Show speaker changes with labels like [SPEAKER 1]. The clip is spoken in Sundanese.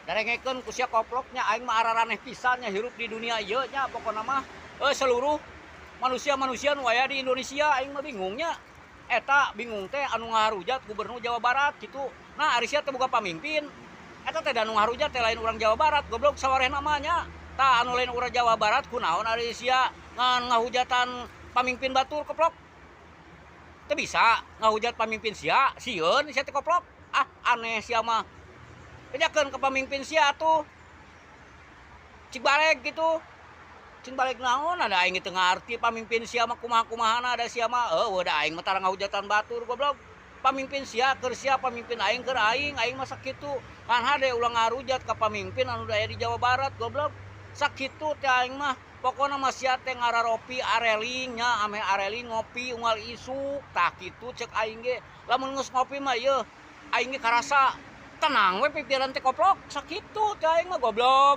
[SPEAKER 1] Darengekeun ku sia, koplok, nya. Aing mah araraneh pisan nya hirup di dunia ieu nya. Pokona mah seluruh manusia-manusia nu aya di Indonesia, aing mah bingungnya eta. Bingung teh anu ngaharujat gubernur Jawa Barat gitu. Nah, ari sia teh boga pamimpin eta teh, da anu ngaharujat teh lain urang Jawa Barat, goblok, sawareh namanya. Tah, anu lain urang Jawa Barat kunaon ari sia ngan ngahujatan pamimpin batur, koplok? Teu bisa ngahujat pamimpin sia, sieun sia teh, koplok. Ah, aneh sia mah. Bejakeun ke pamimpin sia tuh, cik balik gitu, cing balik naon. Ada aing teu ngarti pamimpin sia mah kumaha-kumahana. Ada sia mah eueuh, da aing mah tara ngahujatan batur, goblok. Pamimpin sia keur sia, pamimpin aing keur aing. Aing mah sakitu kan. Hade ulah ngarujat ka pamimpin anu aya di Jawa Barat, goblok. Sakitu teh aing mah. Pokona mah sia teh ngararopi areling nya, ameh areling ngopi unggal isuk. Tah, kitu cek aing ge. Lamun geus ngopi mah yeuh, aing ge karasa tenang we pikiran teh, koplok. Sakitu teh aing mah, goblok.